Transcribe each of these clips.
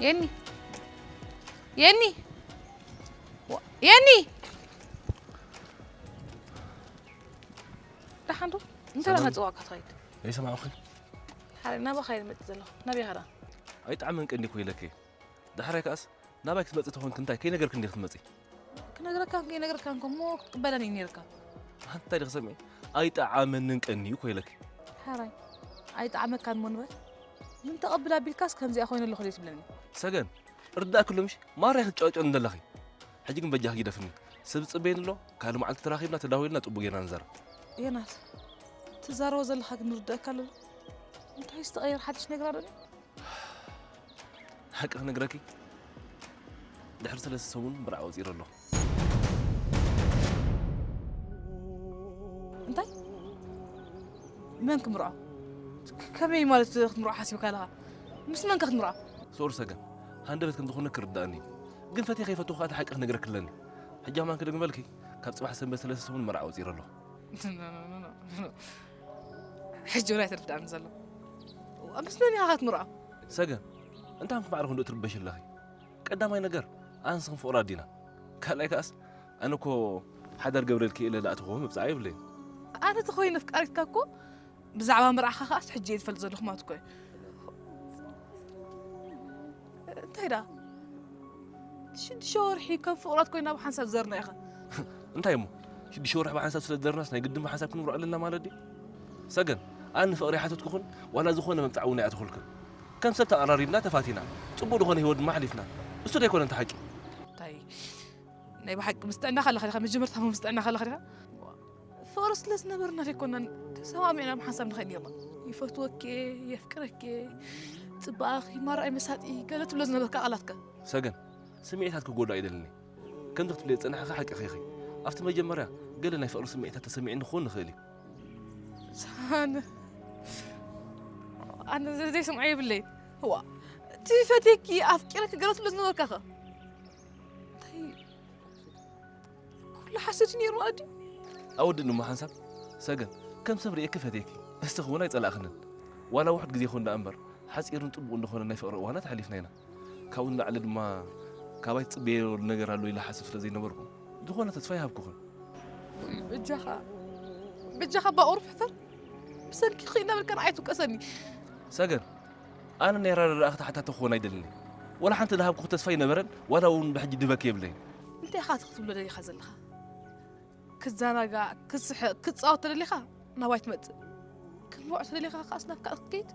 የኒ፣ የኒ፣ ዋ-፣ የኒ! ደሓን ዶ? እንታይ ሰላም። እናጽዋዕካ ትኸይድ? ኣይሰማዕኹን። ሓረ ናባኻ እየ ዝመጽእ ዘለኹ። ናበይ ኢኻ ደኣ? ኣይጠዓመን ቀንዲ እኮ ኢለኪ። ዳሕራይ ከኣስ ናባይ ክትመጺ ተኾንኪ እንታይ ከይነገርክኒ ዲኺ ክትመጺ? ክነግረካን ከይነግረካን እኮ እሞ ክትቅበለኒ እዩ ነይርካ። እንታይ ዲኺ ሰሚዐ? ኣይጠዓመንን ቀንዩ እኮ ኢለኪ። ሓራይ ኣይጠዓመካን እሞ ንበል። ግን ተቐብል ኣቢልካስ ከምዚኣ ኮይነ ኣለኹ ደይ ትብለኒ። ሰገን፣ ርዳእኪ ኣሎ ምሽ? ማራ ኢኺ ትጨዋጨወኒ ዘለኺ። ሕጂ ግን በጃኺ ግደፍኒ። ሰብ ዝጽበየኒ ኣሎ፣ ካልእ መዓልቲ ተራኺብና ተዳዊልና ጽቡቕ ጌርና ንዛረብ። ዮናስ፣ ትዛረቦ ዘለኻ ግን ርዳእካ ኣሎ። እንታይ ዝተቐየረ ሓድሽ ነገር ኣሎ ድዩ? ሓቂ ክነግረኪ፣ ድሕሪ ሰለስተ ሰሙን መርዓ ወፂረ ኣለኹ። እንታይ? መን ክምርዖ? ከ-፣ ከመይ ማለት ክትምርዖ ሓሲብካ ኣለኻ? ምስ መን ከ ክትምርዖ? ሶሪ ሰገን፣ ሃንደበት ከም ዝኾነ ክርዳእኒ እዩ። ግን ፈትየ ከይፈትኹ ከኣ እቲ ሓቂ ክነግረኪ ኣለኒ። ሕጂ ኣማን ክደግመልኪ፣ ካብ ጽባሕ ሰንበት ሰለስተ ሰሙን መርዓ ወፂረ ኣለኹ። ሕጂ እውን ኣይተረድኣኒ ዘሎ። ምስ መን ኢኻ ክትምርዖ? ሰገን፣ እንታይ ምስ ማዕረ ክንዶ ትርበሽ ኣለኺ? ቀዳማይ ነገር፣ ኣንስኽን ፍቕሪ ኣዲና። ካልኣይ ከኣስ፣ ኣነ እኮ ሓዳር ገብረልኪ ኢለ ዝኣተኽዎ መብጽዓ የብለይን። ኣነ ተኾይነ ኣፍቃሪትካ እኮ፣ ብዛዕባ መርዓኻ ከኣስ ሕጂ እየ ዝፈልጥ ዘለኹ ማለት እኮ እዩ። እንታይ ደኣ? ሽዱሽተ ወርሒ ከም ፍቑራት ኮይና ብሓንሳብ ዝዘርና ኢኻ። እንታይ እሞ? ሽዱሽተ ወርሒ ብሓንሳብ ስለ ዝዘርናስ ናይ ግድን ብሓንሳብ ክንምርዖ ኣለና ማለት ድዩ? ሰገን፣ ኣነ ንፍቕሪ ኣይሓተትኩኽን፣ ዋላ ዝኾነ መብጽዓ እውን ኣይኣተኹልክን። ከም ሰብ ተቐራሪብና ተፋቲና፣ ጽቡቕ ዝኾነ ህይወት ድማ ኣሕሊፍና። እሱ ዶ ኣይኮነን እቲ ሓቂ? እንታይ? ናይ ብሓቂ ምስ ጥዕና ከለኻ ዲኻ፣ መጀመርታ ምስ ጥዕና ከለኻ ዲኻ? ፍቕሪ ስለ ዝነበርና ዘይኮና ተሰማሚዕና ብሓንሳብ ንኸይድ ነርና። ይፈትወኪ፣ የፍቅረኪ፣ ጽባቕኺ፣ ማራይ መሳጢ፣ ገለ ትብሎ ዝነበርካ ቃላትካ። ሰገን፣ ስምዒታት ክጎድኣ ኣይደልን እየ። ከምዚ ክትብለይ ዝጸናሕኺ ሓቅኺ ኢኺ። ኣብቲ መጀመርያ ገለ ናይ ፍቕሪ ስምዒታት ተሰሚዕኒ ክኸውን ንኽእል እዩ። ኣነ፣ ኣነ ዘ-፣ ዘይሰምዖ የብለይን። እዋ፣ እቲ ፈትየኪ፣ ኣፍቂረኪ ገለ ትብሎ ዝነበርካኸ? እንታይ ኩሉ ሓሶት እዩ ነይሩ ማለት ድዩ? ኣወድእኒ እሞ ሓንሳብ፣ ሰገን፣ ከም ሰብ ርእየኪ ፈትየኪ፣ ንስኺ እውን ኣይጸላእኽንን። ዋላ ውሑድ ግዜ ይኹን ደኣ እምበር፣ ሓጺርን ጽቡቕን ዝኾነ ናይ ፍቕሪ እዋናት ኣሕሊፍና ኢና። ካብኡ ንላዕሊ ድማ፣ ካባይ ትጽበዮ ነገር ኣሎ ኢለ ሓስብ ስለ ዘይነበርኩ፣ ዝኾነ ተስፋ ኣይሃብኩኽን። ውይ፣ በጃኻ፣ በጃኻ እባ ቁሩብ ሕፈር። ብሰንኪ ኺድ እናበልካ ንዓይ ትውቀሰኒ። ሰገን፣ ኣነ ናይ ኣረዳድኣኺ ተሓታቲ ክኾን ኣይደልን እየ። ዋላ ሓንቲ ዝሃብኩኺ ተስፋ ኣይነበረን፣ ዋላ እውን ብሕጂ ድበኪ የብለይን። እንታይ ኢኻ እቲ ክትብሎ ደሊኻ ዘለኻ? ክዘናጋዕ፣ ክስሕቕ፣ ክጻወት ተደሊኻ ናባይ ትመጽእ። ክትምርዖ ተደሊኻ ከኣስ ናብ ካልእ ክትከይድ?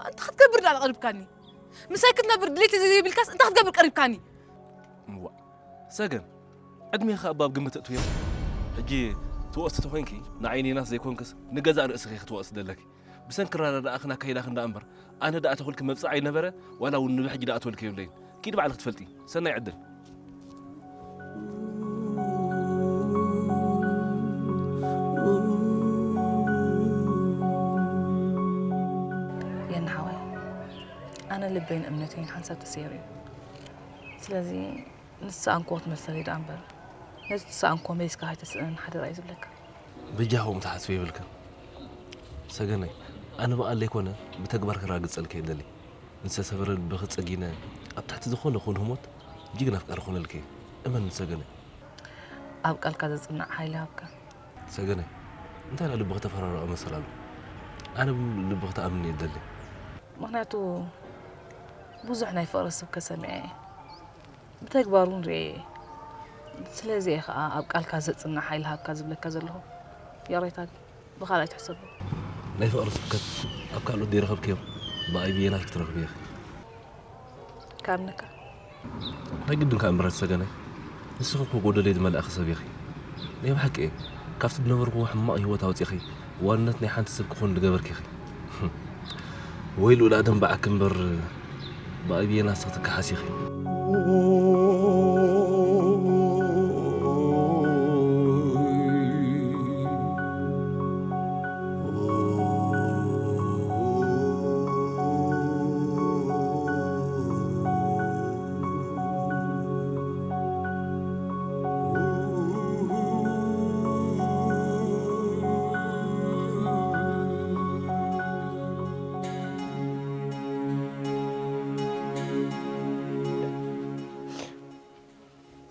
እንታይ ክትገብር ደኣ ቀሪብካኒ? ምሳይ ክትነብር ድሌት ዘይብልካስ እንታይ ክትገብር ቀሪብካኒ? እዋእ፣ ሰገን፣ ዕድሜኺ ኣብ ግምት እትውዮ። ሕጂ ትወስዲ ተኾይንኪ፣ ንዓይ ንዮናስ ዘይኮንክስ፣ ንገዛእ ርእስኺ ክትወስዲ ዘለኪ። ብሰንኪ ኣረዳድኣኽን ኣካይዳኽን ደኣ እምበር፣ ኣነ ደኣ ተኹልኪ መብጽዓ ኣይነበረ፣ ዋላ እውን ንብሕጂ ደኣ ተወልኪ የብለይን። ኪዲ ባዕልኺ ትፈልጢ። ሰናይ ዕድል። በይን እምነተይን ሓንሳብ ተሰይሩ እዩ። ስለዚ ንስኣንክዎ ትመልሰለይ ደኣ እምበር፣ ነቲ ትስኣንክዎ መሊስካ ከይተስእነኒ ሓደራ እዩ ዝብለካ። በጃኹም ትሓስቡ የብልክን። ሰገነይ፣ ኣነ ብቓል ዘይኮነ ብተግባር ክራግጸልኪ እየ ደሊ። ንዝተሰበረ ልብኺ ጸጊነ ኣብ ትሕቲ ዝኾነ ኹን ህሞት ጅግና ኣፍቃሪ ክኾነልኪ እየ። እመን ሰገነይ። ኣብ ቃልካ ዘጽናዕ ሓይሊ ሃብካ። ሰገነይ፣ እንታይ ኢላ ልብኺ ተፈራርዖ መሰል ኣሎ? ኣነ ልብኺ ተኣምኒ እየ ደሊ። ምኽንያቱ ብዙሕ ናይ ፍቕሪ ስብከት ሰሚዐ እየ። ብተግባር እውን ርእየ እየ። ስለዚ እየ ኸዓ ኣብ ቃልካ ዘጽናዕ ሓይሊ ሃብካ ዝብለካ ዘለኹ። ይቕሬታ ግን ብኻልኣይ ትሕሰቦ። ናይ ፍቕሪ ስብከት ኣብ ካልኦት ዘይረኸብክዮም ብኣይ ብየናት ክትረኽቢ ኢኺ። ካምንካ ናይ ግድን ከኣ ምረት ሰገነይ፣ ንስኺ እኮ ጎደለይ ዝመላእኺ ሰብ ኢኺ። ናይ ብሓቂ እየ። ካብቲ ዝነበርኩዎ ሕማቕ ህይወት ኣውጺኺ ዋንነት ናይ ሓንቲ ሰብ ክኾን ዝገበርኪ ኢኺ። ወይ ልኡል ኣደም በዓኪ እምበር ብኣይ ብየና ንስኺ ትከሓሲ ኢኺ።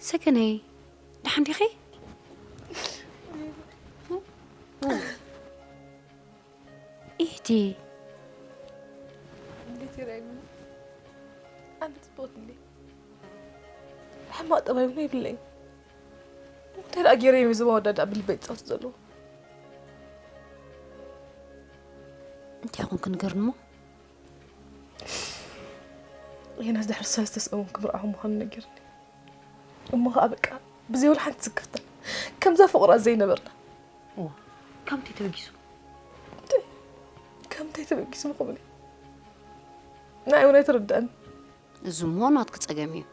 ሰገነይ፣ ደሓን ዲኺ? ኢቲ እንዴት ይረኣይኒ? ኣነ ጽቡቕ ድሌ ሕማቕ ጠባይ እውን የብለይን። እንታይ ደኣ ገይረ እዮም እዚ መወዳድኣ ብልበይ ዝጻወቱ ዘለዉ? እንታይ ኾንክ ንገርኒ እሞ? ዮናስ ድሕሪ ሰለስተ ሰሙን ክምርዓኹ ምዃኑ ነጊርኒ። እሞ ኸኣ በቃ ብዘይ ወላ ሓንቲ ስክፍታ ከምዛ ፍቕራ ዘይነበርና። እዋ፣ ካብ ምንታይ ተበጊሱ? ካብ ምንታይ ተበጊሱ ምኹምኒ? ንዓይ እውን ኣይተረድኣኒ። እዚ ምዃኑ ናትኪ ጸገም እዩ።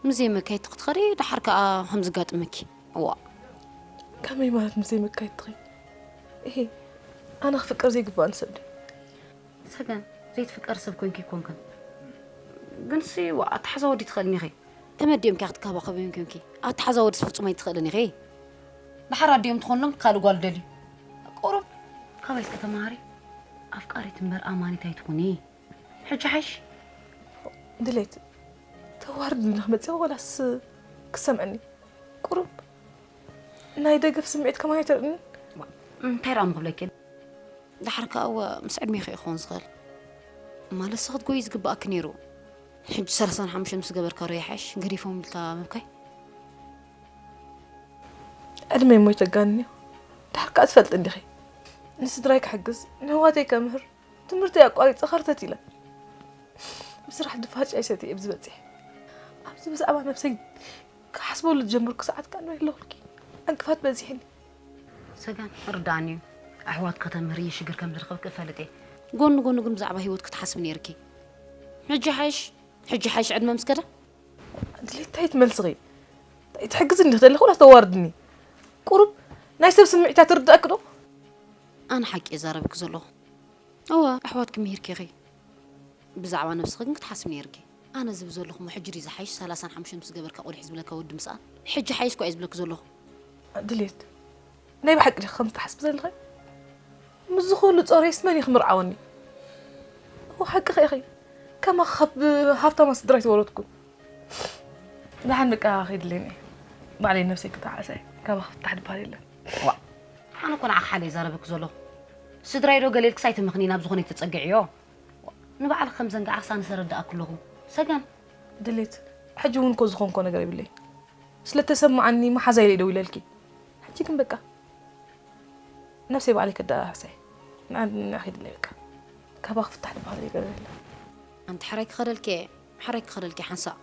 ምስ ዘይመካየድቲ ክትኸዲ ደሓር ከኣ ከም ዝጋጥመኪ። እዋ። ከመይ ማለት ምስ ዘይመካየድትኺ? እሄ፣ ኣነ ክፍቀር ዘይግባእኒ ሰብ ድየ? ሰገን፣ ዘይትፍቀር ሰብ ኮንኪ ይኮንክን። ግንሲ ዋ ኣተሓዛ ወዲ ትኽእልኒ ኢኺ። ተመዲኦም ኪያ ክትካባኸብዮም ኮንኪ ኣተሓዛ ወድስ ፍጹም ኣይትኽእልን ኢኺ። ድሓር ኣዲኦም ትኾንሎም ካልእ ጓል ደልዩ። ቁሩብ ካባይ እስከ ተማሃሪ። ኣፍቃሪት እምበር ኣማኒት ኣይትኹኒ። ሕጂ ሓይሽ። ድሌት ተዋርድኒ ክመጽእ ወላስ ክሰምዕኒ? ቁሩብ ናይ ደገፍ ስምዒት ከማን ኣይተርእንን። እንታይ ደኣ ምኽብለኪ? ድሓር ከኣ እወ ምስ ዕድሜኺ እዩ ክኸውን ዝኽእል። ማለት ንስኺ ክትጎዪ ዝግባእኪ ነይሩ። ሕጂ ሰላሳን ሓሙሽተን ምስ ገበርካ ዶ ይሓይሽ ገዲፎም ኢልካ ምብካይ? ዕድመይ እሞ ይተጋንንዮ። ድሓር ከኣ ትፈልጢ እንዲኺ ንስድራይ ክሕግዝ ንህዋተይ ከምህር ትምህርተይ ኣቋሪጸ ኸርተት ኢለ ብስራሕ ድፋጭ ኣይሰትየ ኣብዚ በጺሐ። ኣብዚ ብዛዕባ ነብሰይ ክሓስበሉ ዝጀመርኩ ሰዓት ከኣ ንበይ ኣለኹልኪ ዕንቅፋት በዚሕኒ። ሰገን ርድኣኒ እዩ። ኣሕዋት ከተምህሪ ሽግር ከም ዝረኸብኪ እፈልጥ እየ። ጎኒ ጎኒ ግን ብዛዕባ ህይወት ክትሓስቢ ነይርኪ። ሕጂ ሓይሽ ሕጂ ሓይሽ ዕድመ ምስ ከደ ድሌት እንታይ ትመልስኺ? እንታይ ትሕግዝኒ ትደሊ ኩላ ተዋርድኒ። ቁሩብ ናይ ሰብ ስምዒታት ትርድኣኪ ዶ? ኣነ ሓቂ እዛረበኪ ዘለኹ። እወ ኣሕዋትኪ ምሂርኪ ኢኺ። ብዛዕባ ነብስኺ ግን ክትሓስቢ ነይርኪ። ኣነ ዝብል ዘለኹ እሞ ሕጂ ድዩ ዝሓይሽ ሰላሳን ሓሙሽተን ምስ ገበርካ ቆሊሕ ዝብለካ ወዲ ምስኣን? ሕጂ ሓይሽ እኳ እየ ዝብለኪ ዘለኹ። ድሌት ናይ ብሓቂ ዲኺ ከምዚ ትሓስቢ ዘለኺ? ምስዚ ኩሉ ጾረይስ መን እዩ ክምርዓወኒ? እወ ሓቅኺ ኢኺ። ከማኺ ካብ ሃብታማት ስድራ ኣይተወለድኩን። ደሓን በቃ ከይድለኒ እየ። ባዕለይ ነብሰይ ክተዓሰ እየ። ካባኺ ፍታሕ ዝበሃል የለን። ዋ፣ ኣነ እኮ ንዓኺ ሓለ ይዛረበኪ ዘለኹ። ስድራይ ዶ ገለ ኢልክስ ኣይትመኽኒ ናብ ዝኾነ ኣይትጸግዕዮ። ንባዕልኺ ከም ዘንጋዓ ክሳንስ እረድኣኪ ኣለኹ። ሰገን። ድሌት፣ ሕጂ እውን እኮ ዝኾንኮ ነገር የብለይ። ስለ እተሰማዓኒ መሓዛ ኢለ ደው ኢለልኪ። ሕጂ ግን በቃ ነብሰይ ባዕለይ ከደኣህሳ እየ። ንዓ ንዓ ከይድለይ በቃ። ካባኺ ፍታሕ ዝበሃል ነገር የለን። ኣንቲ ሓራይ ክኸደልኪ እየ፣ ሓራይ ክኸደልኪ ሓንሳእ።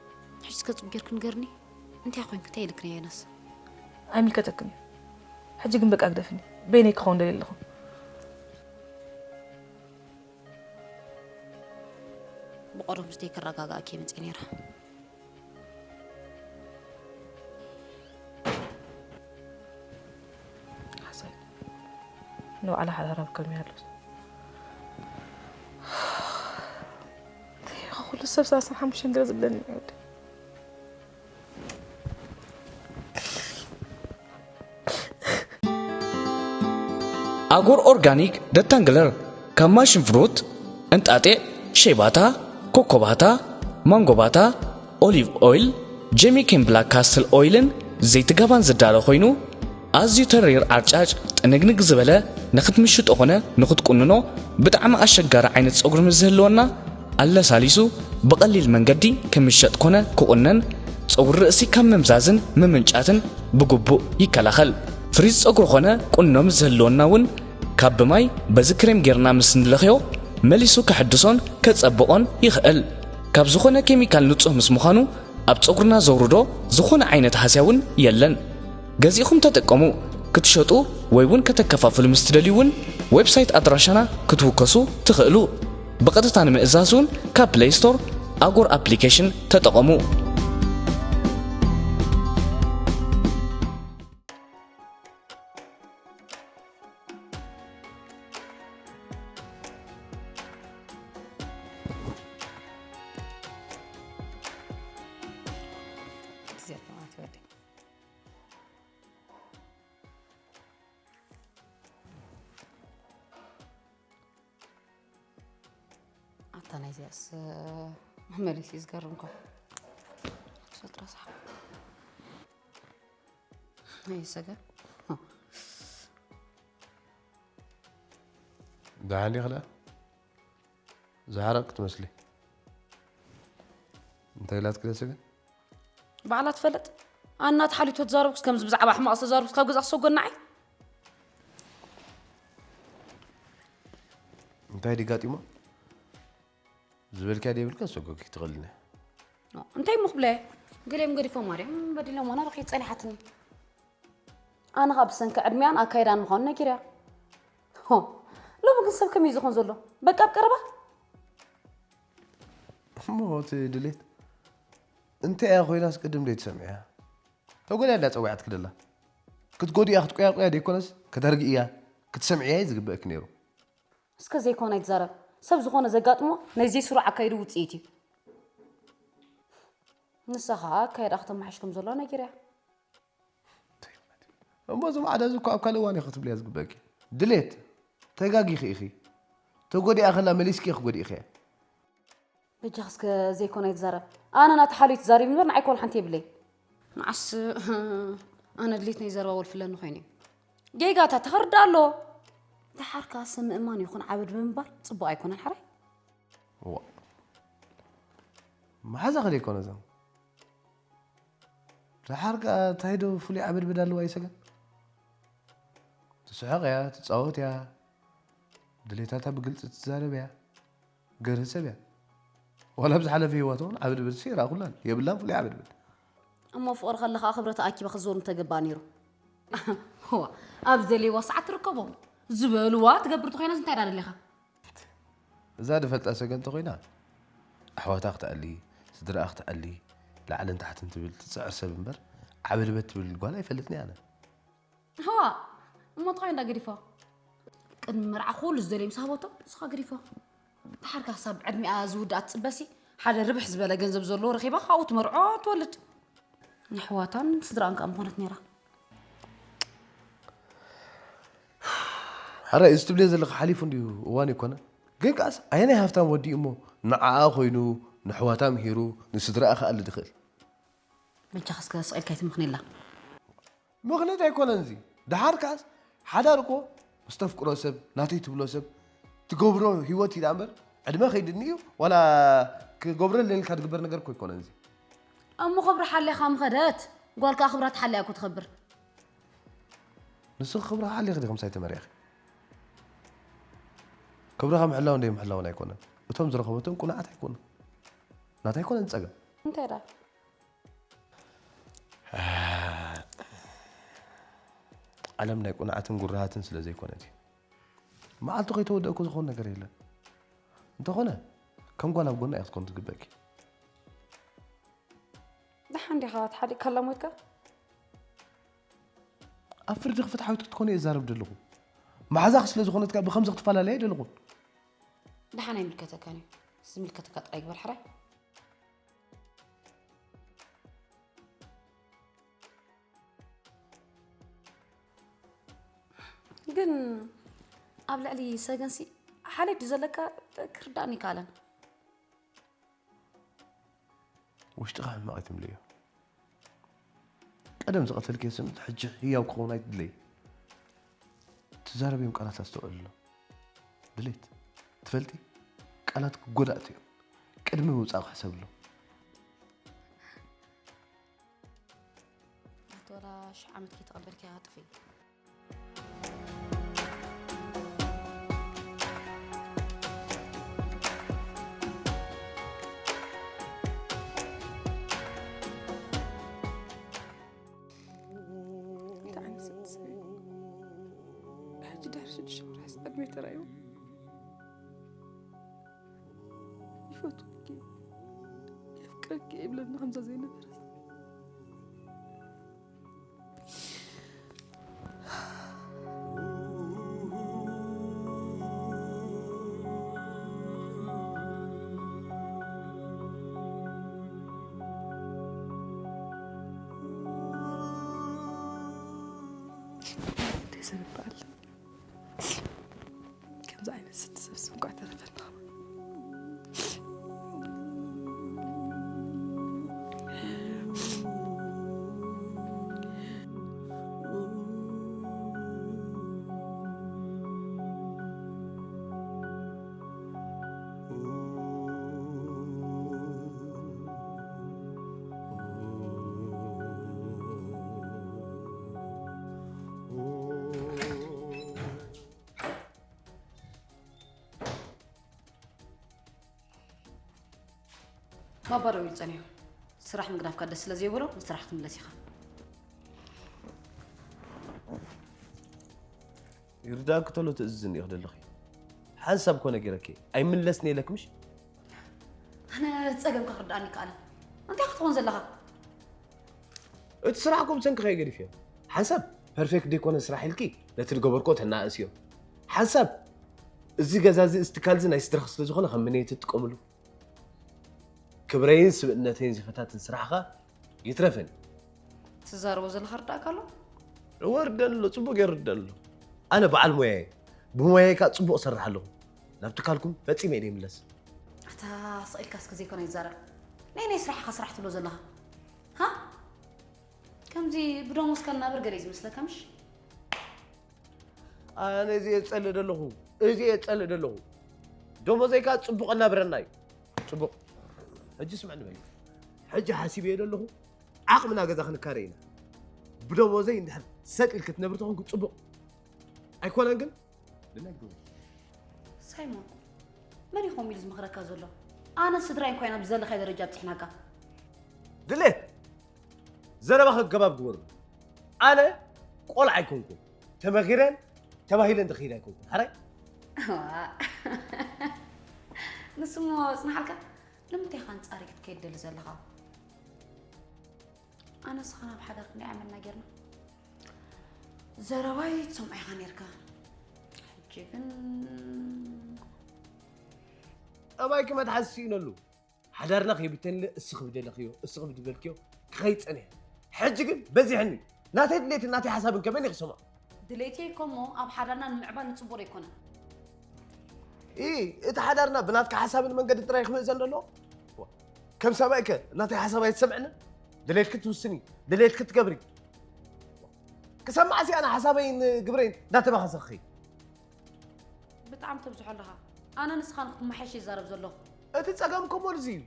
ሕጂ እስከ ጽቡቕ ጌርኪ ንገርኒ። እንታይ ኮይንኪ? እንታይ ኢልኪ ነይ ዮናስ? ኣይምልከተክን እዩ። ሕጂ ግን በቃ ግደፍኒ። በይነይ ክኸውን ደልየ ኣለኹ። ብቐደም ምስ ደይ ክረጋጋእኪ እየ መጽየ ነይረ። ሓሳይ ንባዕላ ሓዳራ ኣብ ከመይ ኣሎስ? እንታይ ኢኻ ኩሉ ሰብ ሰላሳ ሓሙሽተ ገለ ዝብለኒ እዩ። ኣጎር ኦርጋኒክ ደታንግለር ካብ ማሽን ፍሩት፣ እንጣጢዕ፣ ሸይባታ፣ ኮኮባታ፣ ማንጎባታ፣ ኦሊቭ ኦይል፣ ጀሚኬን ብላክ ካስትል ኦይልን ዘይቲ ጋባን ዝዳሎ ኮይኑ፣ ኣዝዩ ተሪር ዓርጫጭ ጥንግንግ ዝበለ ንኽትምሽጦ ኾነ ንኽትቁንኖ ብጣዕሚ ኣሸጋሪ ዓይነት ጸጉሪ ምስ ዝህልወና፣ ኣለሳሊሱ ብቐሊል መንገዲ ክምሸጥ ኮነ ክቑነን፣ ጸጉሪ ርእሲ ካብ ምምዛዝን ምምንጫትን ብግቡእ ይከላኸል። ፍሪዝ ጸጉሪ ኾነ ቁኖ ምስ ዝህልወና እውን ካብ ብማይ በዚ ክሬም ጌርና ምስ ንለኽዮ መሊሱ ከሐድሶን ከጸብቖን ይኽእል። ካብ ዝኾነ ኬሚካል ንጹህ ምስ ምዃኑ ኣብ ጸጉርና ዘውርዶ ዝኾነ ዓይነት ሃስያ እውን የለን። ገዚእኹም ተጠቀሙ። ክትሸጡ ወይ እውን ከተከፋፍሉ ምስ ትደልዩ እውን ዌብሳይት ኣድራሻና ክትውከሱ ትኽእሉ። ብቐጥታ ንምእዛዝ እውን ካብ ፕለይ ስቶር ኣጎር ኣፕሊኬሽን ተጠቐሙ። ኣታ ናይዚኣስ መመሊስ እዩ ዝገርም እኮ። ትፈጥሮ ሳሕ። ናይ ሰገን። ደሓን ዲኺ ደኣ? ዝሓረቕ ክትመስሊ። እንታይ ኢላትኪ ደኣ ሰገን? ባዕላ ትፈልጥ። ኣና ተሓሊቶ ተዛረብኩስ ከምዚ ብዛዕባ ሕማቕ ዝተዛረብኩስ ካብ ገዛ ክሰጎናዓይ? እንታይ ድዩ ጋጢሞ? ዝበልክያ ደይብልካ ሰጎ ክትኽእልኒ። ኦ፣ እንታይ እሞ ክብለ? ገሊኦም ገዲፎም ማርያም በዲሎም ዋና ረኺ ጸኒሓትኒ። ኣነ ኸኣ ብሰንኪ ዕድሚኣን ኣካይዳን ምዃኑ ነጊርያ። ሆ፣ ሎሚ ግን ሰብ ከመይ ዝኾን ዘሎ? በቃ ኣብ ቀረባ? እሞ እቲ ድሌት እንታይ እያ ኮይናስ ቅድም ደይትሰምዕያ? ተጎድያ እንዳ ጸዊዓትኪ ደላ። ክትጎድያ ክትቆያቆያ ደይኮነስ ከተርግእያ ክትሰምዕያ እዩ ዝግበእኪ ነይሩ። እስከ ዘይኮነ ኣይትዛረብ። ሰብ ዝኾነ ዘጋጥሞ ናይ ዘይስሩዕ ኣካይዱ ውጽኢት እዩ። ንሳ ኸኣ ኣካይዳ ከተመሓይሽ ከም ዘለዋ ነጊርያ። እሞ እዚ ማዕዳ እዚ እኮ ኣብ ካልእ እዋን ኢኺ ክትብልያ ዝግበእኪ። ድሌት ተጋጊኺ ኢኺ። ተጎዲኣ ከላ መሊስኪ ኢኺ ጎዲእኽያ። በጃኻ እስከ ዘይኮነ ኣይትዛረብ። ኣነ ናቲ ሓልዩ ትዛረቢ እምበር ንዓይ ኮን ሓንቲ የብለይ። መዓስ ኣነ ድሌት ናይ ዘረባ ወልፍለኒ ኮይኑ እዩ። ጌጋታት ተኸርዳ ኣሎ። ደሓር ከኣ ሰብ ምእማን ይኹን ዓበድ ብምባል ጽቡቕ ኣይኮነን ሓራይ። እዋ። መሓዛ ከ ደይኮነ እዞም? ደሓር ከኣ እንታይ ዶ ፍሉይ ዓበድበድ ኣለዋ ይሰገን? ትስሕቕ እያ፣ ትጻወት እያ፣ ድሌታታ ብግልጺ ትዛረብ እያ፣ ገርህ ሰብ እያ። ዋላ ኣብ ዝሓለፈ ህይወት እውን ዓበድበድ ሲ ይረኣኹላን፣ የብላን ፍሉይ ዓበድበድ። እሞ ፍቕሪ ከለኻ ክብረት ኣኪባ ክትዘውር ምተገባኣ ነይሩ። እዋ፣ ኣብ ዝደለይዋ ሰዓት ትርከቦም። ዝበልዋ ትገብር ተኾይናስ እንታይ ደኣ ደሊኻ? እዛ ድፈልጣ ሰገን ተኾይና፣ ኣሕዋታ ክትኣሊ፣ ስድራኣ ክትኣሊ፣ ላዕልን ታሕትን ትብል ትጽዕር ሰብ እምበር፣ ዓበድበድ ትብል ጓል ኣይፈልጥን እየ ኣነ። እዋ፣ እሞ እንታይ እንዳ ገዲፋ? ቅድሚ መርዓ ኩሉ ዝደለየ ምስ ሃበቶ፣ ንስኻ ገዲፋ። ደሓር ክሳብ ዕድሚኣ ዝውዳእ ትጽበሲ፣ ሓደ ርብሕ ዝበለ ገንዘብ ዘለዎ ረኺባ፣ ካብኡ ትመርዖ ትወልድ። ንኣሕዋታን ስድራኣን ከኣ ምኾነት ነይራ። ሓራይ፣ እዚ ትብልዮ ዘለኻ ሓሊፉ እንድዩ፣ እዋን ኣይኮነን። ግን ከኣስ፣ ኣየናይ ሃፍታም ወዲ እዩ እሞ ንዓኣ ኮይኑ፣ ንኣሕዋታ ምሂሩ፣ ንስድራኣ ክኣሊ ዝኽእል? በጃኻ እስከ ስቕ ኢልካ ኣይትምኽነላ። ምኽንያት ኣይኮነን እዚ። ደሓር ከኣስ፣ ሓዳር እኮ ምስ ተፍቅሮ ሰብ፣ ናተይ ትብሎ ሰብ፣ ትገብሮ ህይወት እዩ ደኣ እምበር፣ ዕድመ ከይድኒ እዩ፣ ዋላ ክገብረለይ ኢልካ ዝግበር ነገር እኮ ኣይኮነን እዚ። እሞ ክብሪ ሓሊኻ ምኸደት፣ ጓል ከኣ ክብራ ተሓሊያ እኮ ትኸብር። ንስኺ ክብርኻ ሓሊኺ ዲኺ ምሳይ ተመሪዕኺ? ክብርኻ ምሕላውን ደይምሕላውን ኣይኮነን። እቶም ዝረኸበቶም ቁኑዓት ኣይኮኑን። ናታ ኣይኮነን ጸገም። እንታይ ደኣ? ዓለም ናይ ቁኑዓትን ጉራሃትን ስለ ዘይኮነት እዩ። መዓልቱ ከይተወደእኩ ዝኾን ነገር የለን። እንተኾነ፣ ከም ጓል ኣብ ጎና ኢኺ ክትኮኒ ዝግበእኪ። ደሓን ዲኻ ተሓሊቕካላ ሞይትካ? ኣብ ፍርዲ ክፍትሓዊት ክትኮኒ እየ ዝዛረብ ዘለኹ። መሓዛኺ ስለ ዝኾነት ከኣ ብኸምዚ ክትፈላለያ ኣይደለኹን። ደሓን ኣይምልከተካን እዩ። ዝምልከተካ ጥራይ ግበር ሕራይ። ግን ኣብ ልዕሊ ሰገንሲ ሓልዮት ድዩ ዘለካ ክርዳእኒ ይከኣለን። ውሽጥኻ ሕማቕ ኣይትምልእዮ። ቀደም ዝቐተልክዮ ስምዒት ሕጂ ህያው ክኸውን ኣይትድለይ። ትዛረብዮም ቃላት ኣስተውዕልሎም። ድሌት፣ ትፈልጢ፣ ቃላት ክጎዳእቲ እዮም። ቅድሚ ምውጻእኺ ሕሰብሎም። ኣቲ ወላ ሽሕ ዓመት ከይተቐበልኪ ኢኻ ጥፍኢ። እንታይ ዓይነት ሰብ ትስዕሪ? ሕጂ ድሕሪ ሽዱሽተ ወርሒ ዕድመ ተራእዩ ይፈትወኪ የፍቅረኪ ይብለኒ ከምዛ ዘይነበረ እንታይ ሰብ ይበሃል? ከምዚ ዓይነት ስዲ ሰብሲ እንኳዕ ተረፈና። ማባረው ኢሉ ጸኒሑ። ስራሕ ምግዳፍካ ደስ ስለ ዘይብሎ ንስራሕ ክትምለስ ኢኻ። ይርዳእኪ ተሎ ትእዝዝኒ ኢኺ ዘለኺ። ሓንሳብ እኮ ነጊረኪ ኣይምለስን ኢለኪ ምሽ? ኣነ ጸገምካ ክርዳእኒ ይከኣልን። እንታይ ክትኾን ዘለኻ? እቲ ስራሕ እኮ ብሰንኪ ከይገድፍ እዮም። ሓንሳብ ፐርፌክት ደይኮነ ስራሕ ኢልኪ ነቲ ዝገበርኮ ተናእስዮ። ሓንሳብ እዚ ገዛ እዚ እዚ ትካል እዚ ናይ ስድራኺ ስለ ዝኾነ ከም ምንየት ትጥቀምሉ። ክብረይን ስብእነተይን ዝፈታትን ስራሕኻ ይትረፈኒ። ትዛረቦ ዘለኻ ርዳእካ ኣሎ? እወ ርደን ኣሎ፣ ጽቡቕ ገይሩ ርደን ኣሎ። ኣነ በዓል ሞያ እየ። ብሞያይ ከኣ ጽቡቕ እሰርሕ ኣለኹ። ናብ ትካልኩም ፈጺመ እየ ዘይምለስ። ኣታ ስቕ ኢልካ እስከ ዘይኮነ ይዛረብ። ናይ ናይ ስራሕኻ ስራሕ ትብሎ ዘለኻ። ሃ? ከምዚ ብደሞዝካ እናበር ገለ እዩ ዝመስለካ ምሽ? ኣነ እዚ እየ ዝጸልእ ዘለኹ፣ እዚ እየ ዝጸልእ ዘለኹ። ደሞዘይ ከኣ ጽቡቕ እናብረና እዩ። ጽቡቕ። ሕጂ ስምዕኒ በል። ሕጂ ሓሲበዮ ዘለኹ ዓቕምና ገዛ ክንካረ ኢና። ብደሞዘይ እንድሕር ሰጥ ኢልኪ ትነብሪ ተኾንኪ ጽቡቕ። ኣይኮነን ግን? ድሌት ግበሪ። ሳይሞን፣ መን እዩ ከምኡ ኢሉ ዝመኽረካ ዘሎ? ኣነ ስድራይ እንኳ ኢና ብዘለኻዮ ደረጃ ኣብጺሕናካ። ድሌት! ዘረባኺ ኣገባብ ግበሩ። ኣነ ቆልዓ ኣይኮንኩን። ተመኺረን ተባሂለን ዝኸይድ ኣይኮንኩን። ሓራይ? ንስሞ ጽንሓልካ ንምንታይ ኢኻ ኣንጻረይ ክትከይድ ደሊ ዘለኻ? ኣነ ንስኻ ናብ ሓዳር ክንደይ ዓመትና ጌርና? ዘረባይ ትሰምዖ ኢኻ ኔርካ። ሕጂ ግን ጠባይኪ መትሓዚ ስኢነሉ። ሓዳርና ከይብተንለ እስኺ ብደለኽዮ፣ እስኺ ብድበልክዮ ክኸይድ ጸኒሐ። ሕጂ ግን በዚሕኒ። ናተይ ድሌትን ናተይ ሓሳብን ከ መን እዩ ክሰምዖ? ድሌተይ እኮ እሞ ኣብ ሓዳርና ንምዕባል ንጽቡቕ ኣይኮነን። ኢ እቲ ሓዳርና ብናትካ ሓሳብን መንገድን ጥራይ ክምእዘን ዘለዎ? ዋ፣ ከም ሰብኣይ ከ ናተይ ሓሳብ ኣይትሰምዕንን? ድሌትኪ ትውስኒ፣ ድሌትኪ ትገብሪ። ክሰምዓሲ ኣነ ሓሳበይን ግብረይን እንዳተባኸሰ ክኸይድ። ብጣዕሚ ተብዝሖ ኣለኻ። ኣነ ንስኻ ንክትመሓየሽ ይዛረብ ዘለኹ። እቲ ጸገም እኮ እሞ እዚ እዩ።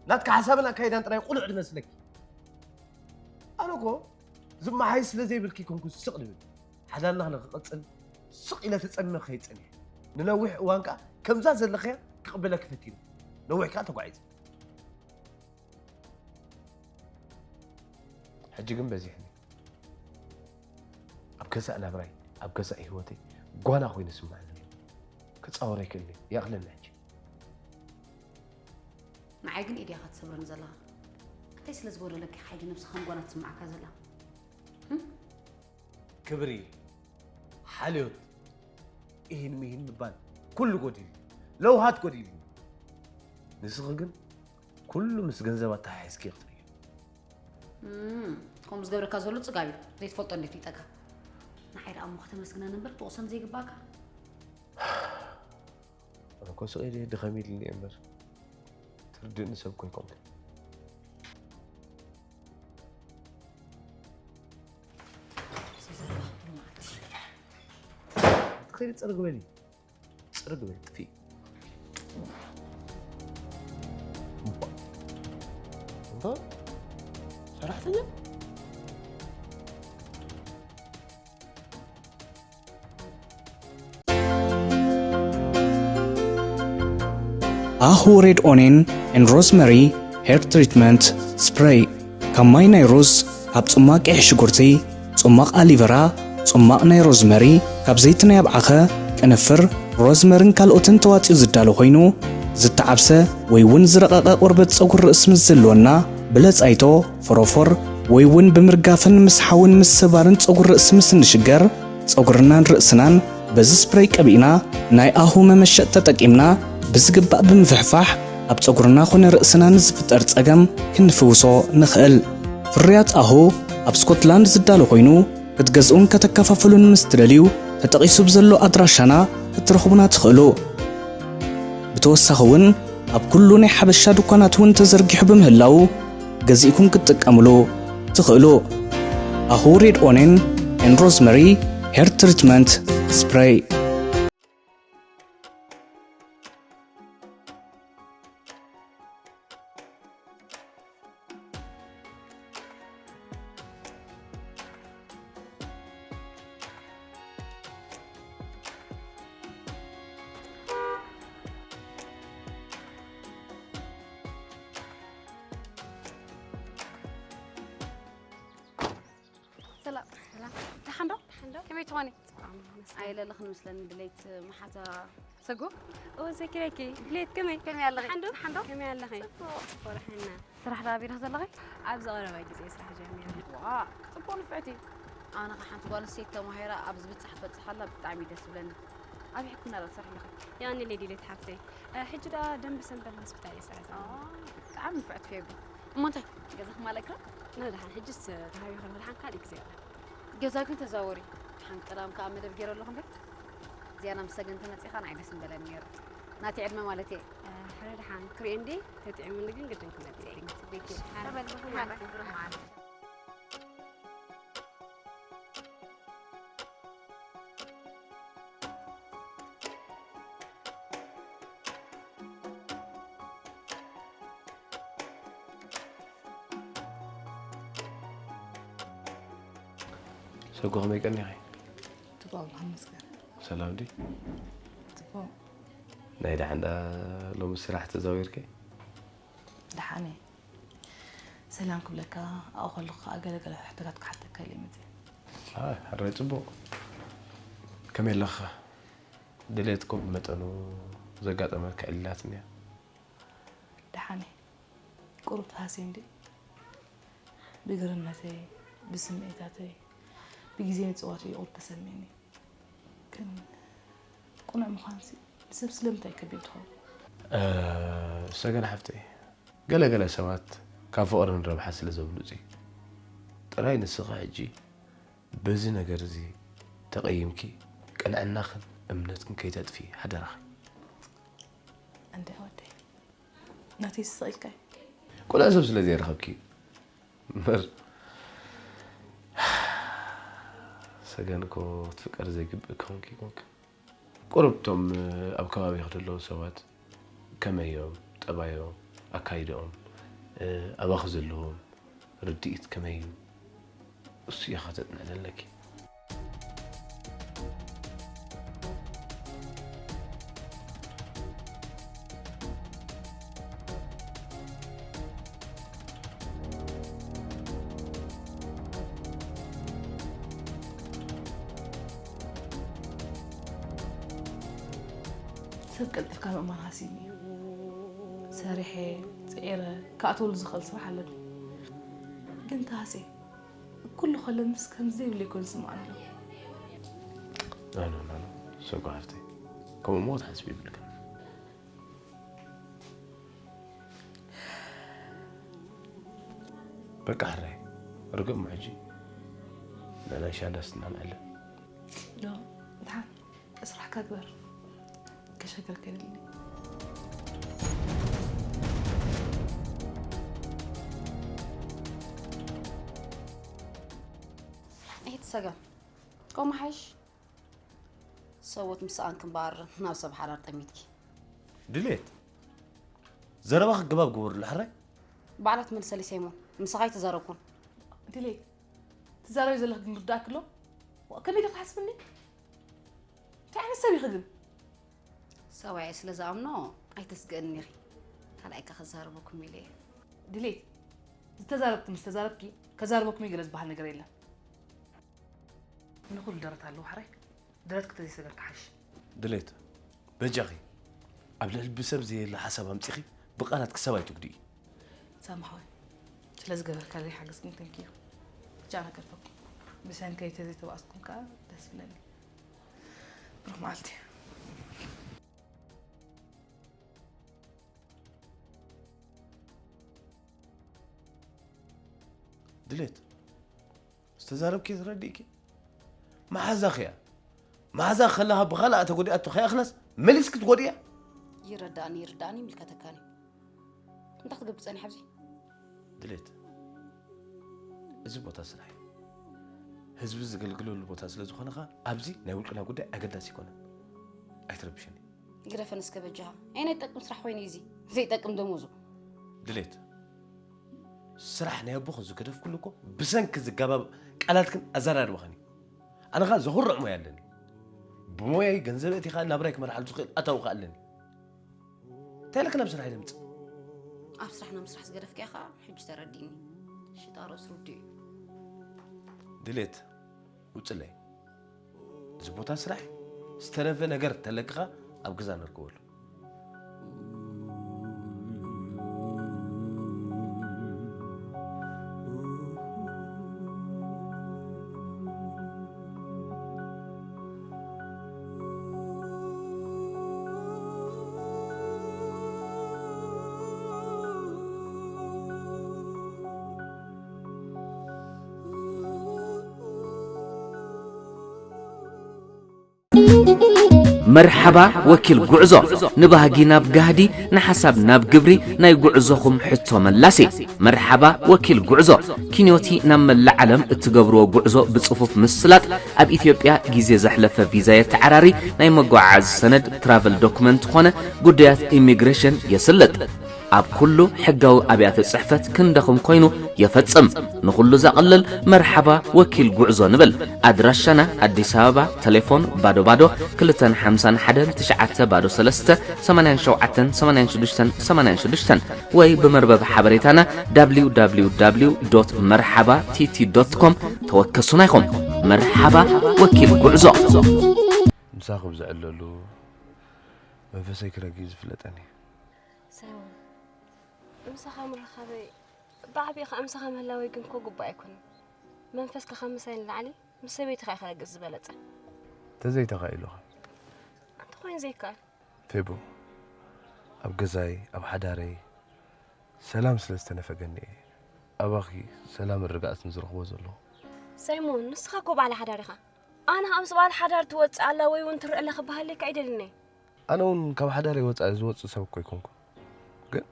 ናትካ ሓሳብን ኣካይዳን ጥራይ ቁኑዕ ድመስለኪ። ኣነ እኮ ዝመሓይሽ ስለ ዘይብልኪ ኮንኩ ስቕ ድብል። ሓዳርና ንክቕጽል ስቕ ኢለ ተጸሚመ ክኸይድ ጸኒሐ። ንነዊሕ እዋን ከኣ ከምዛ ዘለኽያ ክቕበለኪ ፈቲነ። ነዊሕ ከኣ ተጓዒዘ። ሕጂ ግን በዚሕኒ። ኣብ ገዛእ ናብራይ፣ ኣብ ገዛእ ህይወተይ ጓና ኮይኑ ይስምዓኒ ኣሎ። ክጻወር ኣይክእልን እየ። ይኣኽለኒ ሕጂ። ንዓይ ግን ኢድያ ኢኻ ትሰብረኒ ዘለኻ። እንታይ ስለ ዝጎደለካ ኢኻ ሕጂ ነብስኻ ከም ጓና ትስምዓካ ዘላ? ህም? ክብሪ፣ ሓልዮት፣ ኢሂን ምሂን ምባል ኩሉ ጎዲሉ፣ ለውሃት ጎዲሉ። ንስኺ ግን ኩሉ ምስ ገንዘብ ኣተሓሒዝኪ ክትርእዮ። እም፣ ከምኡ ዝገብረካ ዘሎ ጽጋብ እዩ። ዘይትፈልጦ እንዴት ይጠጋ? ንዓይ ደኣ እሞ ከተመስግነኒ እምበር ትወቕሰኒ ዘይግባእካ። ኣነ እኮ ስቕ ኢለ ድኸም ኢልኒ እየ እምበር ትርድእኒ ሰብ እኮ ኣይኮንክን። እዚ ዘለኹሉ መዓልቲ ትኽእሊ ፅርግ በሊ። ፅርግ በሊ ጥፊ። እንታ ሰራሕተኛ ኣሁ ሬድ ኦኔን ኤን ሮዝመሪ ሄር ትሪትመንት ስፕሬይ። ካብ ማይ ናይ ሩዝ፣ ካብ ጽማቕ ቀይሕ ሽጉርቲ፣ ጽማቕ ኣሊቨራ፣ ጽማቕ ናይ ሮዝመሪ፣ ካብ ዘይቲ ናይ ኣብዓኸ፣ ቅንፍር፣ ሮዝመርን ካልኦትን ተዋጺኡ ዝዳሎ ኮይኑ፣ ዝተዓብሰ ወይ እውን ዝረቐቐ ቆርበት ጸጉሪ ርእሲ ምስ ዝህልወና፣ ብለጻይቶ፣ ፎሮፎር፣ ወይ እውን ብምርጋፍን ምስሓውን ምስባርን ጸጉሪ ርእሲ ምስ እንሽገር፣ ጸጉርናን ርእስናን በዚ ስፕሬይ ቀቢእና ናይ ኣሁ መመሸጥ ተጠቂምና ብዝግባእ ብምፍሕፋሕ ኣብ ጸጉርና ኮነ ርእስና ንዝፍጠር ጸገም ክንፍውሶ ንኽእል። ፍርያት ኣሁ ኣብ ስኮትላንድ ዝዳሎ ኮይኑ ክትገዝኡን ከተከፋፍሉን ምስ ትደልዩ ተጠቒሱ ብዘሎ ኣድራሻና ክትረኽቡና ትኽእሉ። ብተወሳኺ እውን ኣብ ኩሉ ናይ ሓበሻ ድኳናት እውን ተዘርጊሑ ብምህላዉ ገዚእኩም ክትጥቀምሉ ትኽእሉ። ኣሁ ሬድ ኦኔን ኤን ሮዝመሪ ሄር ትሪትመንት ስፕሬይ። ሰላም። ደሓን ዶ? ከመይ ትኾኒ? ኣይለለኽን ምስለኒ ድሌት መሓዛ ሰጉ። እወ ዘኪረኪ ድሌት ከመይ? ከመይ ኣለኺ? ደሓን ዶ? ደሓን ዶ? ከመይ ኣለኺ? ጽቡቕ። ደሓና። ስራሕ ዶ ኣቢልኺ ዘለኺ? ኣብዚ ቀረባ ግዜ ስራሕ ጀሚረ። ዋ ጽቡቕ ንፍዕቲ። ኣነ ኸ ሓንቲ ጓል ኣንስተይቲ ተማሂራ ኣብ ዝብጻሕ ክበጽሕ ከላ ብጣዕሚ ደስ ዝብለኒ። ኣበይ ሕክምና ዶ ትሰርሒ ኣለኺ? የቐንየለይ ድሌት ሓፍተይ። ሕጂ ደኣ ደንበ ሰንበል ሆስፒታል እየ ዝሰርሕ ዘለኹ። ብጣዕሚ ንፍዕቲ ፌቢ። እሞ እንታይ ገዛኺ ማለክራ? ንደሓን ሕጅስ ተሃቢኺ ንደሓን ካልእ ግዜ እያ። ገዛ ግን ተዛወሪ። ደሓን ቀዳም ከኣ መደብ ገይረ ኣለኹ እምበር። እዚኣ ናብ ሰገን ተመጺኻ ንዓይ ደስ ምበለኒ ነይሩ። ናተይ ዕድመ ማለት እየ። ሕረ ደሓን ክሪኦ እንዲ ተጥዒሙኒ ግን ግድን ክመጽእ እየ። ጽበይቲ። ተበልኩ ማለት ግርም ማለት። ሰጎ ከመይ ቀኒኺ? ጽቡቕ ይመስገን። ሰላም ዲ? ጽቡቕ። ናይ ደሓን ዳ ሎሚ ስራሕ ተዛዊርኪ? ደሓን እየ። ሰላም ክብለካ ኣብኡ ከለኹ ከዓ ገለ ገለ ሕቶታት ክሓተካ ኢለ መፅእ። ኣይ፣ ሕራይ ጽቡቕ። ከመይ ኣለኻ? ድሌትኮ ብመጠኑ ዘጋጠመካ ዕልላት እኒኣ? ደሓን እየ። ቁሩብ ተሃስየ እንዲ ብግርነተይ፣ ብስምዒታተይ፣ ብግዜ ምጽዋቱ እዩ ቁሩብ ተሰሚዕኒ። ግን ቁኑዕ ምዃንሲ ንሰብ ስለምንታይ ከቢድ ትኸውን? ሰገን ሓፍተይ፣ ገለ ገለ ሰባት ካብ ፍቕርን ረብሓ ስለ ዘብሉጽ እዩ። ጥራይ ንስኺ ሕጂ በዚ ነገር እዚ ተቐይምኪ ቅንዕናኽን እምነትክን ከይተጥፊ ሓደራኺ። እንደ ወደይ ናተይ ስቕ ኢልካ እዩ። ቁኑዕ ሰብ ስለ ዘይረኸብኪ እዩ እምበር ሰገን እኮ ክትፍቀሪ ዘይግብእ ክኾንኪ ይኮንኪ። ቁሩብ እቶም ኣብ ከባቢኺ ዘለዉ ሰባት ከመይ እዮም፣ ጠባዮም፣ ኣካይድኦም፣ ኣባኺ ዘለዎም ርድኢት ከመይ እዩ? እሱ ኢኻ ተጥንዕለለኪ። ሰብ ቀልጢፍካ ምእማን ሃሲኒ እዩ። ሰሪሐ፣ ጽዒረ፣ ክኣትወሉ ዝኽእል ስራሕ ኣለኒ። ግን ተሃስየ፣ ኩሉ ከለንስ ከም ዘይብለይ ኮይኑ ይስምዓኒ ኣሎ። ኖ፣ ኖ፣ ኖ፣ ኖ። ሰጎ ሓፍተይ፣ ከምኡ እሞ ክትሓስቢ የብልክን። በቃ ሕራይ፣ ርግእ እሞ ሕጂ ንዕናይ ሻንዳ ስትናን ዕለ። ዶ፣ ደሓን ስራሕካ ግበር። ከሸግረካ የድልኒ። ኣይትሰገም። ከምኡ ሓይሽ። ሰብኡት ምስ ሰኣንኪ እምበኣር ናብ ሰብ ሓዳር ጠሚትኪ። ድሌት፣ ዘረባኺ ኣገባብ ግበርሉ ሕራይ። ባዕላ ትመልሰለይ ሰይሞን። ምሳኻ ኣይተዛረብኩን። ድሌት፣ ትዛረቢ ዘለኺ ግን ይርዳእኪ ኣሎ? ዋእ፣ ከመይ ኢልኪ ትሓስብኒ? እንታይ ዓይነት ሰብ ኢኺ ግን? ሰብኣየይ ስለ ዝኣምኖ ኣይተስግእኒ ኢኺ። ካልኣይካ ከዛረበኩም ኢለ እየ። ድሌት፣ ዝተዛረብኪ ምስ ተዛረብኪ ከዛረበኩም እዩ ገለ ዝበሃል ነገር የለን። ንኹሉ ደረት ኣለዎ ሕራይ። ደረትኪ ተዘይሰገርኪ ሓይሽ። ድሌት፣ በጃኺ ኣብ ልዕሊ ብሰብ ዘየለ ሓሳብ ኣምጺኺ ብቓላት ክሳብ ኣይትጉድኢ። ሳሚ ሓወይ፣ ስለ ዝገበርካለይ ሓገዝ ግን ተንኪዩ። ብቻ ኣነ ከፈኩም። ብሰንከይ ተዘይተባእስኩም ከኣ ደስ ይብለኒ። ብሩኽ መዓልቲ። ድሌት፣ ዝተዛረብኪ ተረዲእኪ? መሓዛኺ እያ። መሓዛ ከለኻ ብኻልኣ ተጎዲኣቶ ከይኣኽለስ መሊስኪ ትጎድእያ። ይረዳእኒ ይርዳእኒ ይምልከተካን እዩ። እንታይ ክትገብር ጸኒሕ ኣብዚ? ድሌት፣ እዚ ቦታ ስራሕ እዩ። ህዝቢ ዝገልግለሉ ቦታ ስለ ዝኾነ ኸኣ ኣብዚ ናይ ውልቅና ጉዳይ ኣገዳሲ ኣይኮነን። ኣይትረብሸኒ። ግደፈን እስከ በጃኻ። ኣየናይ ጠቅም ስራሕ ኮይኑ እዩ እዚ? ዘይጠቅም ደሞዙ። ድሌት፣ ስራሕ ናይ ኣቦኺ ዝገደፍኩሉ እኮ ብሰንኪ ዝጋባብ ቃላትክን ኣዘራርባኽን እዩ። ኣነ ኸኣ ዘኹርዕ ሞያ ኣለኒ። ብሞያይ ገንዘብ ኣእቲኻ ናብራይ ክመርሓሉ ዝኽእል ኣታዊ ኸኣ ኣለኒ። እንታይ ኢልኪ ናብ ስራሕ ኢለ ምጽእ? ኣብ ስራሕና ምስራሕ ዝገደፍካዮ ከዓ ሕጂ ተረዲእኒ። ሽጣ ርእስ ርዱእ እዩ። ድሌት፣ ውፅለይ። እዚ ቦታ ስራሕ እዩ። ዝተረፈ ነገር ተለክኻ ኣብ ገዛ ነርከበሉ። መርሓባ ወኪል ጉዕዞ፣ ንባህጊ ናብ ጋህዲ፣ ንሓሳብ ናብ ግብሪ፣ ናይ ጉዕዞኹም ሕቶ መላሲ። መርሓባ ወኪል ጉዕዞ፣ ኪንዮቲ ናብ መላእ ዓለም እትገብርዎ ጉዕዞ ብጽፉፍ ምስላጥ፣ ኣብ ኢትዮጵያ ግዜ ዘሕለፈ ቪዛ የተዓራሪ፣ ናይ መጓዓዓዚ ሰነድ ትራቨል ዶክመንት ኾነ ጉዳያት ኢሚግሬሽን የስልጥ። ኣብ ኩሉ ሕጋዊ ኣብያተ ጽሕፈት ክንደኹም ኮይኑ የፈጽም። ንኹሉ ዘቕልል መርሓባ ወኪል ጉዕዞ ንብል። ኣድራሻና ኣዲስ ኣበባ፣ ቴሌፎን ባዶ ባዶ ክልተን ሓምሳን ሓደን ትሽዓተ ባዶ ሰለስተ ሰማንያን ሸውዓተን ሰማንያን ሽዱሽተን ሰማንያን ሽዱሽተን ወይ ብመርበብ ሓበሬታና www መርሓባ ቲቲ ዶት ኮም ተወከሱና ኢኹም። መርሓባ ወኪል ጉዕዞ። ምሳኺ ብዝዕለሉ መንፈሰይ ክረጊ ዝፍለጠኒ። ሳይሞን፣ ምሳኻ ምርኻበይ ብዓቢኡ ኸኣ ምሳኻ ምህላወይ ግን እኮ ግቡእ ኣይኮነን። መንፈስካ ካብ ምሳይ ንላዕሊ ምስ ሰበይትኻ እዩ ክረግእ ዝበለጸ። ተዘይተኻኢሉኻ። እንተኾይኑ ዘይከኣል። ፌቡ፣ ኣብ ገዛይ ኣብ ሓዳረይ ሰላም ስለ ዝተነፈገኒ እየ ኣባኺ ሰላምን ርግኣትን ዝረኽቦ ዘለኹ። ሳይሞን፣ ንስኻ እኮ በዓል ሓዳር ኢኻ። ኣነ ከኣ ምስ በዓል ሓዳር ትወጽእ ኣላ ወይ እውን ትርእ ኣላ ክበሃለካ ኣይደልን እየ። ኣነ እውን ካብ ሓዳረይ ወጻኢ ዝወጽእ ሰብ እኮ ኣይኮንኩን። ግን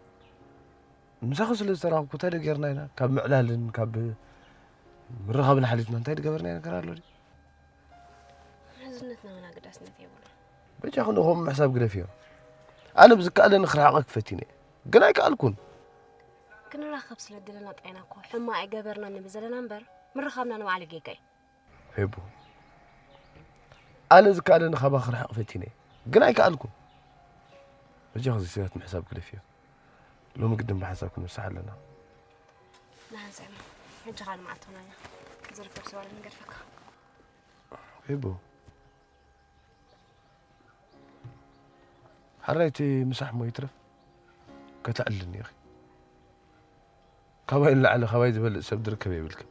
ምሳኺ ስለ ዝተራኸብኩ እንታይ ዶ ጌርና ኢና? ካብ ምዕላልን ካብ ምርኻብን ሓሊፍና እንታይ ዝገበርናዮ ነገር ኣሎ ድዩ? ምሕዝነትና እውን ኣገዳስነት የብሉን። በጃኺ ንኸምኡ ምሕሳብ ግደፍዮ። ኣነ ብዝከኣለኒ ክርሕቐኪ ፈቲነ እየ። ግን ኣይከኣልኩን። ክንራኸብ ስለ ደለና ጥራይ ኢና እኮ ሕማቕ ኣይገበርናን ንብል ዘለና እምበር ምርኻብና ንባዕሉ ጌጋ እዩ። ፌቡ፣ ኣነ ዝከኣለኒ ካባኺ ክርሕቕ ፈቲነ እየ። ግን ኣይከኣልኩን። በጃኺ ዘይስባት ምሕሳብ ግደፍዮ። ሎሚ ግድን ብሓንሳብ ክንምሳሕ ኣለና። ንሓንሳብ ኢና። ሕጂ ኻል መዓልቲ ኾና ኢና። ዝርከብ ሰብ ኣለ ንገድፈካ። ፌቡ፣ ሓራይ እቲ ምሳሕ እሞ ይትረፍ ከተዕልልኒ ኢኺ። ካባይ ንላዕሊ ካባይ ዝበልጽ ሰብ ድርከብ የብልክን።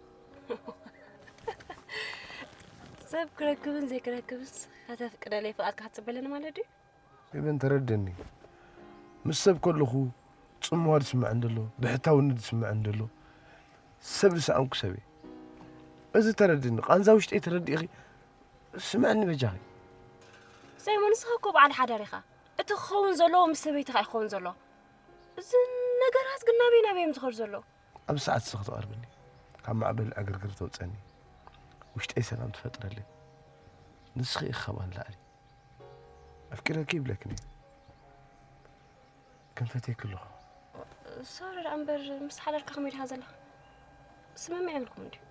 ሰብ ክረክብን ዘይክረክብንስ ከተፍቅደለይ ፍቓድካ ክትጽበለኒ ማለት ድዩ? ፌበን ተረደኒ። ምስ ሰብ ከለኹ ጽምዋ ዝስምዐን ዘሎ፣ ብሕታውነት ዝስምዐን ዘሎ፣ ሰብ ዝሰኣንኩ ሰብ እየ። እዚ ተረድኒ፣ ቃንዛ ውሽጠይ ተረዲእኺ፣ ስምዕኒ በጃኺ። ሳይሞን፣ ንስኻ እኮ በዓል ሓዳር ኢኻ። እቲ ክኸውን ዘለዎ ምስ ሰበይትኻ እዩ ክኸውን ዘለዎ። እዚ ነገራት ግን ናበይ ናበይ እዮም ዝኸዱ ዘለዉ? ኣብ ሰዓት ንስኺ ትቐርብኒ፣ ካብ ማዕበል ዕግርግር ተውፀኒ፣ ውሽጠይ ሰላም ትፈጥረለይ። ንስኺ ኢኺ ካብኣ ንላዕሊ ኣፍቂረኪ ይብለክኒ። ክንፈትየኪ ኣለኹ። ሶሪ ደኣ እምበር፣ ምስ ሓዳርካ ከመይ ዲኻ ዘለኻ? ስምምዕ የብልኩም እንድዩ።